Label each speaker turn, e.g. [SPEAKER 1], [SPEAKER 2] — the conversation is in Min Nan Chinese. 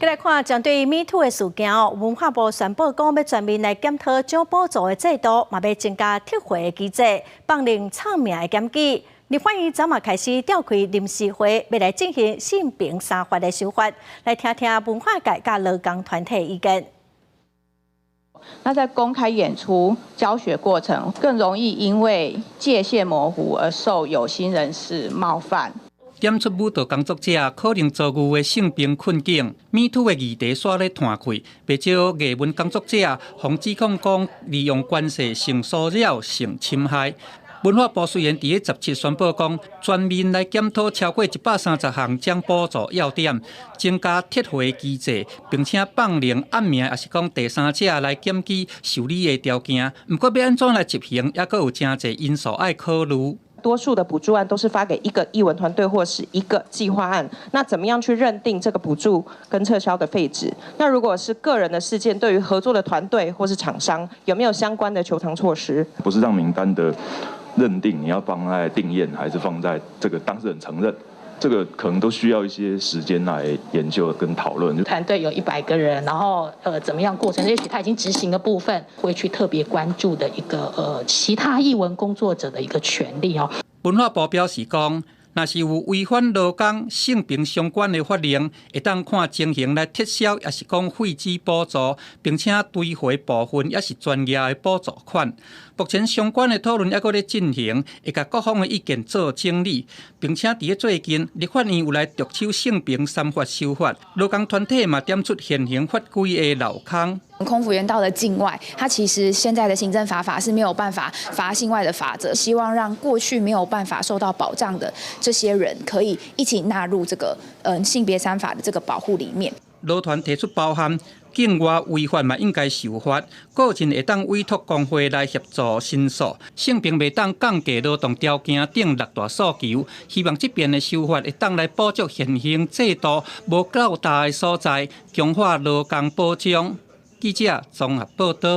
[SPEAKER 1] 繼來看針對 Me Too 的事件哦，文化部宣布講欲全面來檢討獎補助的制度，嘛欲增加撤回的機制，放任臭名的檢舉。立法院昨嘛開始召開臨時會，欲來進行性平三法的修法，來聽聽文化界佮勞工團體意見。
[SPEAKER 2] 那在公開演出、教學過程，更容易因為界限模糊而受有心人士冒犯。
[SPEAKER 3] 檢出舞蹈工作者可能遭遇的性平困境，Me Too 的議題煞咧湠開，袂少藝文工作者予指控講利用關係性騷擾、性侵害。文化部雖然佇咧17宣布講全面來檢討超過130項獎補助要點，增加撤回機制，並且放任暗名抑是講第三者來檢舉受理的條件。毋過欲按怎來執行，猶閣有誠濟因素愛考慮。
[SPEAKER 4] 多數的補助案都是發給一個藝文團隊或是一個計劃案，那怎麼樣去認定這個補助跟撤銷的廢止？那如果是個人的事件，對於合作的團隊或是廠商，有沒有相關的求償措施？
[SPEAKER 5] 不適當名單的認定，你要放在定讞還是放在這個當事人承認？這個可能都需要一些時間來研究跟討論。
[SPEAKER 6] 團隊有100個人，然後怎麼樣過程？也許他已經執行的部分，會去特別關注的一個其他藝文工作者的一個權利哦。
[SPEAKER 3] 文化部表示講，若是有違反勞工性平相關的法令，會當看情形來撤銷，抑是講廢止補助，並且追回部分抑是全額的補助款。目前相關的討論猶閣咧進行，會共各方的意見做整理，並且佇咧最近，立法院有來著手性平三法修法，勞工團體嘛點出現行法規的漏空。
[SPEAKER 7] 空服員到了境外，他其實現在的行政罰法是沒有辦法罰境外的罰則，希望讓過去沒有辦法受到保障的這些人，可以一起納入這個性別三法的這個保護裡面。
[SPEAKER 3] 勞團提出包含境外違法嘛應該受罰，個人會當委託工會來協助申訴，性平袂當降低勞動條件等六大訴求，希望這遍的修法會當來補足現行制度無夠大的所在，強化勞工保障。記者綜合報導。